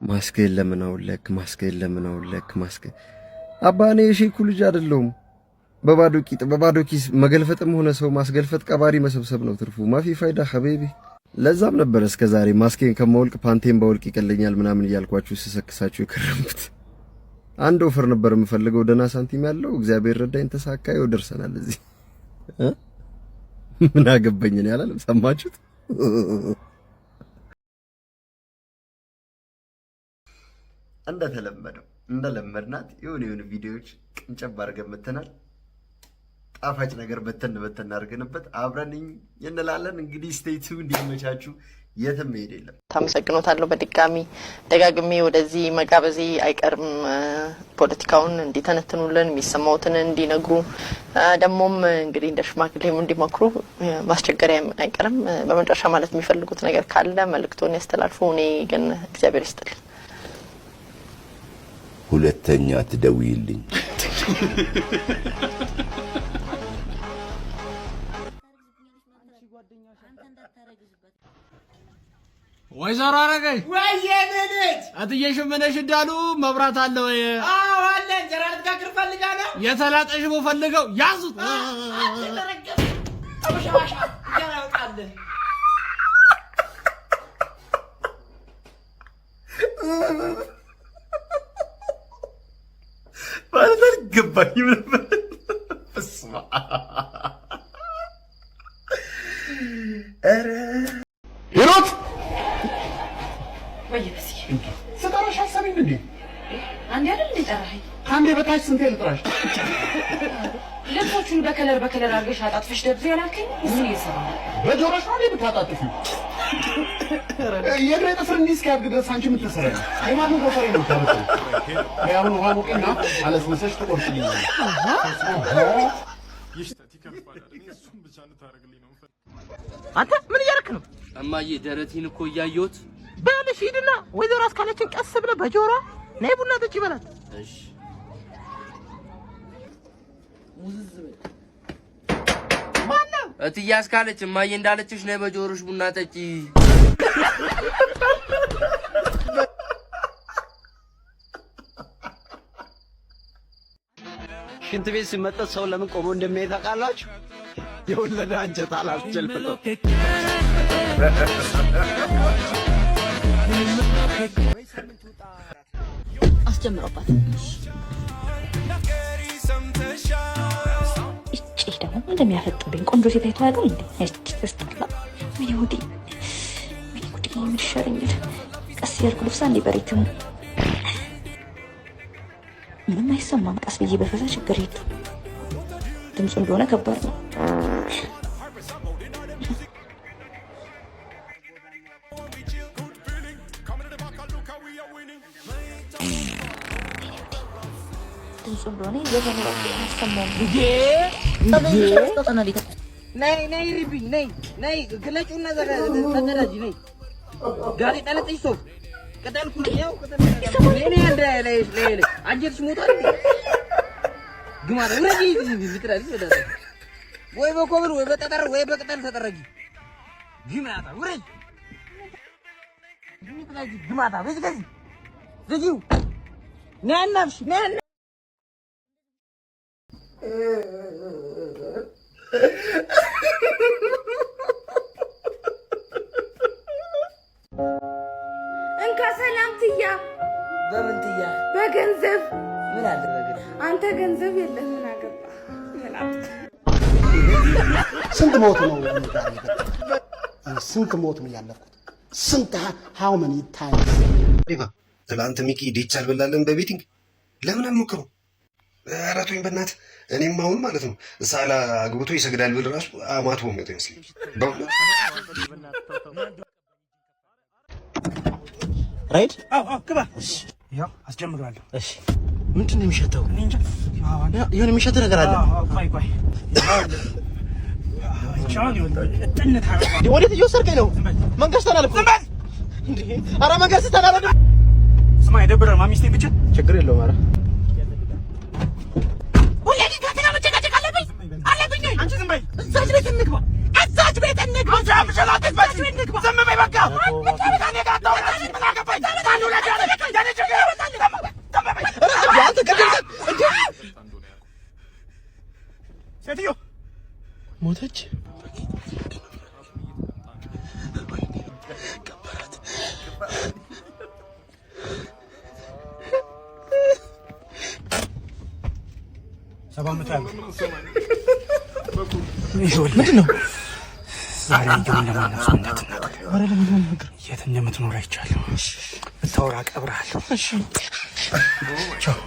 ማስክህን ለምን አወለክ? ማስክህን ለምን አወለክ? ማስክ አባ፣ እኔ የሼኩ ልጅ አይደለሁም። በባዶ ቂጥ በባዶ ኪስ መገልፈጥም ሆነ ሰው ማስገልፈጥ ቀባሪ መሰብሰብ ነው ትርፉ። مافي فايدة حبيبي። ለዛም ነበር እስከ ዛሬ ማስኬን ከማወልቅ ፓንቴን ባወልቅ ይቀለኛል ምናምን እያልኳችሁ ስሰክሳችሁ የከረምኩት። አንድ offer ነበር የምፈልገው ደህና ሳንቲም ያለው፣ እግዚአብሔር ረዳኝ፣ ተሳካ። ይኸው ደርሰናል እዚህ። ምን አገባኝ እኔ አላለም። ሰማችሁት? እንደተለመደው እንደለመድናት የሆነ የሆኑ ቪዲዮዎች ቅንጨብ አድርገን መተናል። ጣፋጭ ነገር በተን በተን አድርገንበት አብረን እንላለን። እንግዲህ stay tuned፣ እንዲመቻችሁ፣ የትም መሄድ የለም። ታመሰግኖታለሁ። በድጋሚ ደጋግሜ ወደዚህ መጋበዜ አይቀርም። ፖለቲካውን እንዲተነትኑልን፣ የሚሰማውትን እንዲነግሩ፣ ደግሞም እንግዲህ እንደ ሽማግሌም እንዲመክሩ ማስቸገሪያ አይቀርም። በመጨረሻ ማለት የሚፈልጉት ነገር ካለ መልእክቶን ያስተላልፉ። እኔ ግን እግዚአብሔር ይስጥልኝ። ሁለተኛ ትደውይልኝ። ወይዘሮ አረገኝ። ወይዬ ልጅ። እትዬ ሽምነሽ እንዳሉ መብራት አለ ወይ? አዎ አለ። እንጀራ ልትጋግር ፈልጋ ነው። የተላጠ ሽቦ ፈልገው ያዙት። አበሻ እንጀራ ያውቃል። ማለት አልገባኝም ነበር። በስመ አብ፣ ኧረ ሂሩት። ወይ በስዬ። ስጠራሽ አትሰሚም እንዴ? አንዴ አይደል እንዴ ጠራኸኝ? ከአንዴ በታች ስንቴ ልጥራሽ? ልብሶቹን በ color በ color አድርገሽ አጣጥፈሽ ደብዞ ያላልከኝ እሱን እየሰራሁ ነው። በጆሮሽ ነው እንዴ የምታጣጥፊው? የእግሬ ጥፍር እንዲህ እስኪያድግ ድረስ አንቺ የምትሰሪ ነው። የማንን ጎፈሬ ነው የምታበጥሪው? አሁን ውሃ ሙቂና አለስልሰሽ ትቆርጭልኛለሽ። አንተ ምን እያደረክ ነው? እማዬ፣ ደረቴን እኮ እያየሁት። በልሽ ሂድና ወይዘሮ አስካለችን ቀስ ብለህ በጆሮዋ ነይ ቡና ጠጪ በላት። እሺ። ማነው? እትዬ አስካለች እማዬ እንዳለችሽ ነይ በጆሮሽ ቡና ጠጪ። ሽንት ቤት ሲመጠጥ ሰው ለምን ቆሞ እንደሚያይ ታውቃላችሁ? የወለደ አንጀት አላስችል ብሎ። አስጀምሮባት እጭ ደግሞ እንደሚያፈጥብኝ ቆንጆ ሴት አይቶ አያውቅም እንዴ? እጭ ተስጠላ። ወይኔ ጉዴ፣ ወይኔ ጉዴ፣ ምን ይሻለኛል? ቀስ እያልኩ ልብሳ እንዴ በሬትሙ ምንም አይሰማም። ቀስ ብዬ በፈሳ ችግር የለውም። ድምፁ እንደሆነ ከባድ ነው። ድምፁ እንደሆነ ዘፈኑ ራሱ አይሰማውም። ነይ ነይ ሪብኝ፣ ነይ ነይ ግለጩና ተዘጋጂ፣ ነይ ጋዜጣ ለጥሽ ሶፍ ቅጠል ኩል ያው ቅጠል ነይ ነይ አንደ ላይ ላይ ላይ አንጀትሽ ሞቷል እንዴ? ግማታ ውረጂ ብትራሊ ወደ ወይ በኮብል ወይ በጠጠር ወይ በቅጠል ተጠረጊ። ግማታ ውረጂ ግማታ በዚህ ከዚህ ዝጊው፣ ነይ አናፍሽ ነይ። እንካ ሰላም ትያ። በምን ትያ? በገንዘብ። ምን አለ በገንዘብ? አንተ ገንዘብ የለህ፣ ምን አገባ? ምን አባ ስንት ሞት ነው እኔ ጋር የገባው? ስንት ሞት ነው ያለፍኩት? ስንት how many times? ትላንት ሚኪ ዲቻ አልበላለን በ betting፣ ለምን አልሞክረው? ኧረ ተወኝ በእናትህ። እኔም አሁን ማለት ነው ሳላ አግብቶ ይሰግዳል ብል ራሱ አማቶ የሚወጣ ይመስለኝ በእውነት። ራይድ። አዎ ግባ። ያው አስጀምረዋለሁ። እሺ፣ ምንድን ነው የሚሸተው? የሆነ የሚሸት ነገር አለ። ቆይ ቆይ። ወዴት እየወሰድከኝ ነው? መንገድ ስተናል እኮ። ኧረ መንገድ ስተናል። ስማ፣ የደብረ ማሚስቴን ብቻ ችግር የለውም። ኧረ ሁሌ ከአንተ ጋር መጨቃጨቅ አለብኝ አለብኝ። አንቺ ዝም በይ። እዛች ቤት እንግባ፣ እዛች ቤት እንግባ፣ እዛች ቤት እንግባ። ዝም በይ በቃ። ምን አገባኝ? 720 ብር። ምንድን ነው? ዛሬ ያየውን ለማንም ሰው እንዳትናገር። ኧረ ለምን ነው የምነግርህ? የት እንደምትኖር አይቻለሁ። ብታወራ እቀብርሃለሁ። ቻው።